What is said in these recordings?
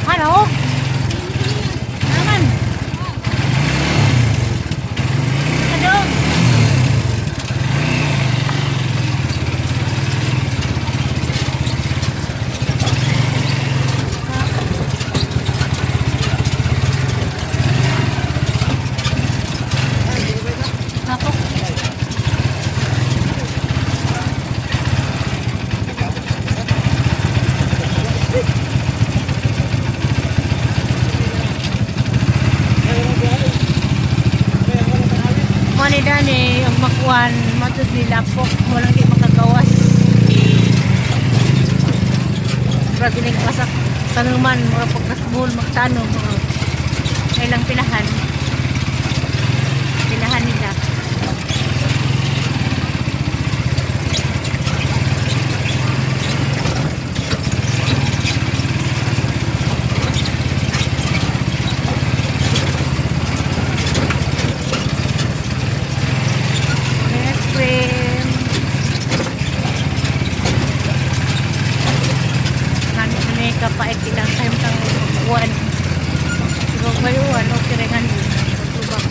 Ano? Naman. Ano? Ako. Mani dani ang makuan matud nila po walang di makagawas. Murag gining pasak tanuman mura pag nasbuhol magtanom mga kailang pilahan. Pilahan nila. Ice cream. Ano ni kapait ilang time kang kuan. Siguro kayo ano kirengan tubak.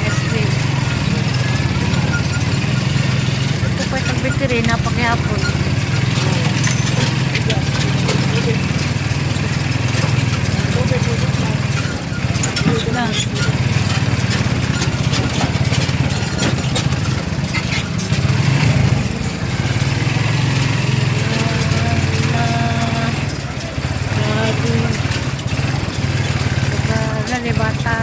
Ice cream. Ito pa itong bakery, napakihapon. Na. Wala bata.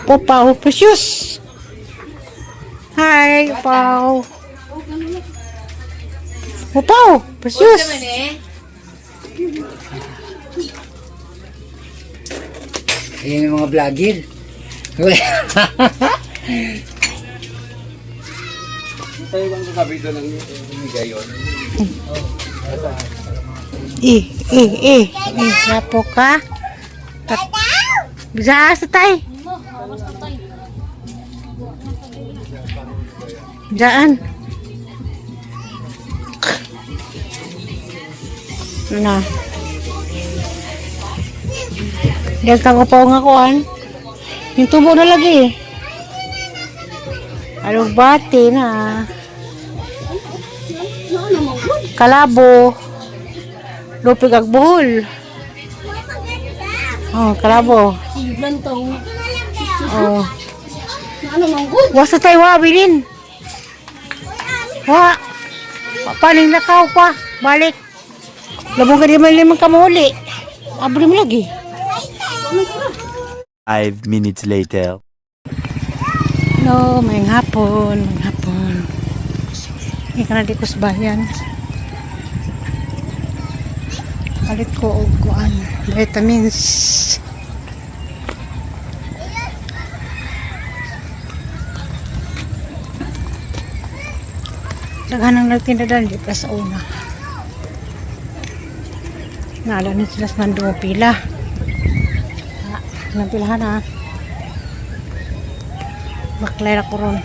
Popaw, precious. Hi, Popaw. Popaw, precious. Ayan yung mga vlogger. Tayo bang kakabito ng higayon? Eh, eh, eh. Eh, sapo ka. Tat Bisa sa tay. Diyan. Na. Diyan kang upaw nga kuan. Yung tubo na lagi eh. Alugbati na. Kalabo. Lupig ag buhol. Oh, kalabo. Oh. Wasa tayo wa bilin. Wa. Paning lakaw pa. Balik. Labong ka di man limang kamuli. Abri mo lagi. 5 minutes later. No, may hapon, may hapon. Hindi ka na di ko sa bayan. Palit ko og kuan, vitamins. Daghan ang nagtinda dahil di pa sa una. Naala na sila sa nandung pila. Ah, nagpilahan ah. Baklay ra ko ron.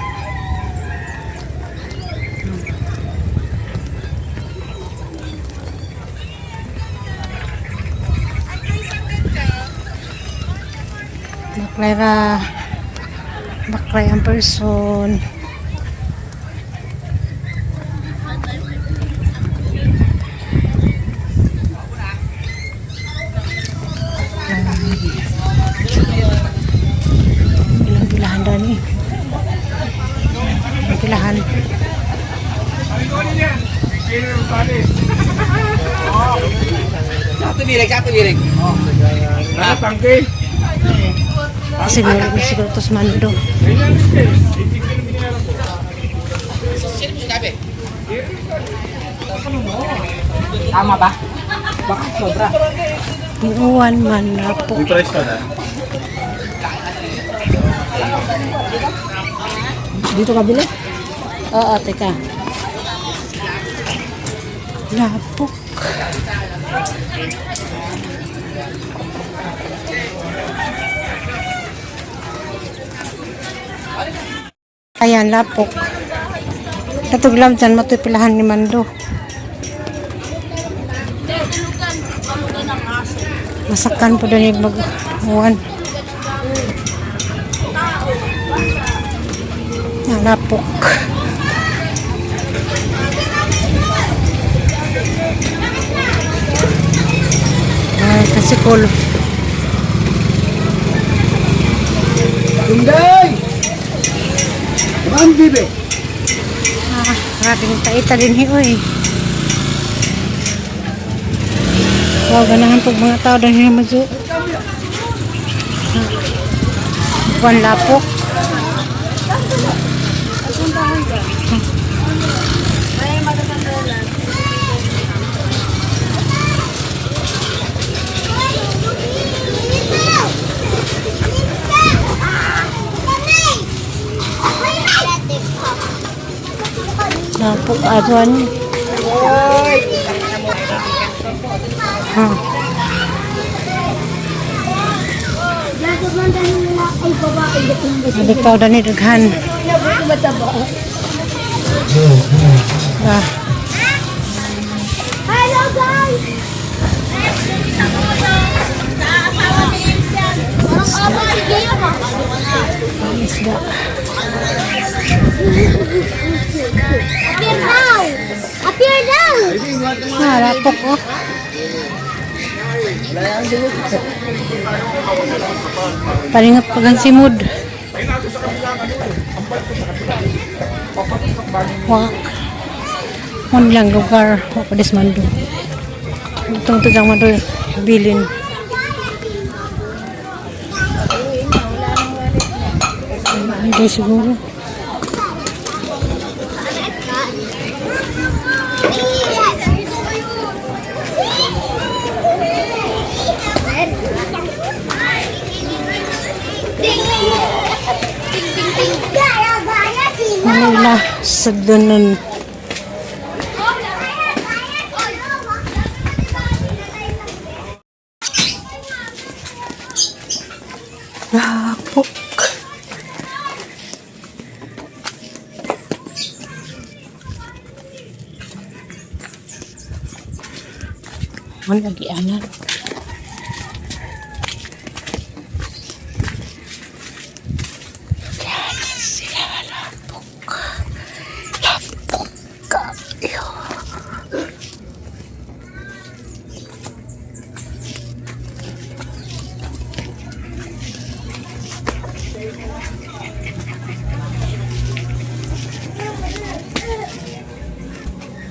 Baklay ra. Baklay ang person. Ilang pilahan daw ni. Ilang pilahan. Satu birik, satu birik. Nakatangke. Siguro, siguro to sa Mando. Tama ba? Baka sobra. Iuwan man na po. Price pa na. Dito ka bili? Oo, teka. Lapok. Ayan, lapok. Natuglam dyan, matupilahan ni Mando. Masakan po doon yung mag-uwan. Ayan, lapok. Ay, kasi cool. Tunday! Kumaan, bibe! Ah, grabe yung taita din hi, oy. Wow, ganahan po mga tao dahil mazu. Buwan lapok. Lapok, aduan. Ha. Sabi tao dani daghan. Ah, Hello guys! isda. Appear now! Appear now! Ah, lapok oh. Palingap pagan simod. Wa. Mon lang lugar, wa pa des mando. Itong to mando bilin. Hindi siguro. Gaya, gaya, sila! Manila sa dunon. Lapok. Ano lagi anan? Yan sila lapok. Lapok kayo.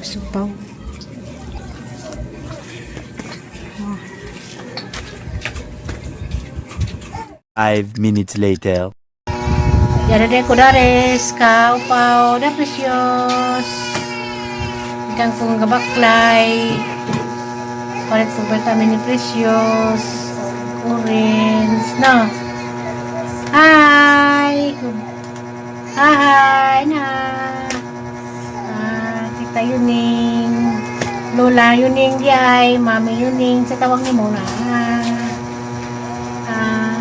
Supaw. 5 minutes later. Yara de kudares, kaupaw, da precious. Ikan kong gabaklay. Palit kong vitamin ni precious. Orange, no? Hi! Hi, na! Ah, tita Yuning. Lola Yuning di ay, Mami Yuning. Sa tawag ni mo na. Ah. Ah.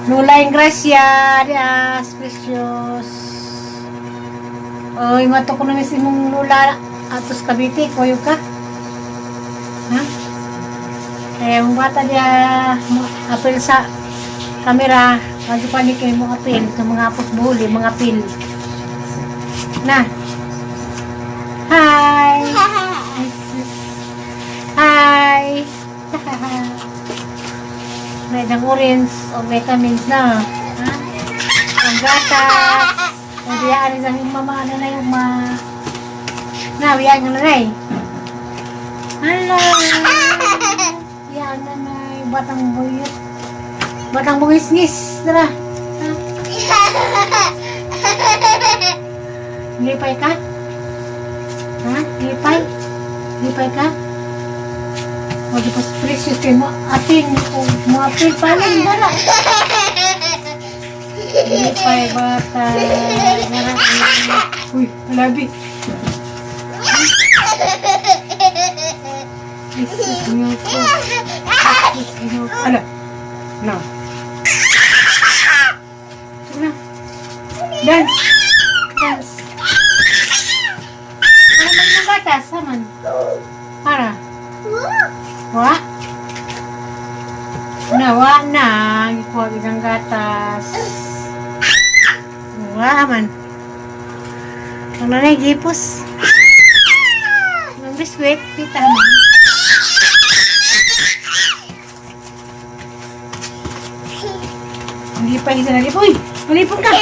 Lola Ingracia, Dias, Precious. Oy, mato ko na miss imong Lola atos Cavite, koyo ka. Ha? Eh, ang bata niya, mo apel sa kamera, kasi panik kayo mo apel sa mga apos buholi, mga apel. Na. Hi. Hi. May dang orange o vitamins na. Ha? Ang gatas. O biyaan sa yung mama, ano na yung ma... Na, biyaan ka na na eh. Hello. Biyaan na na yung batang buyot. Batang bungis-ngis. Tara. Ha? Lipay ka? Ha? Lipay? Lipay ka? O di pa precious kay mo atin o mo apil pa lang dara. Lipay bata. Dara. Uy, labi. Jesus, Ginoo ko. Jesus, Ginoo ko. Ala. No. Sige na. Dance. Dance. Ano man yung gatas? Saman. Para. Wa? Na, wa na. Ikuha ang gatas. Wa man. Ang nanay, gipos. Ang biskwit, pita man. Hindi pa isa na. Uy! Malipon ka!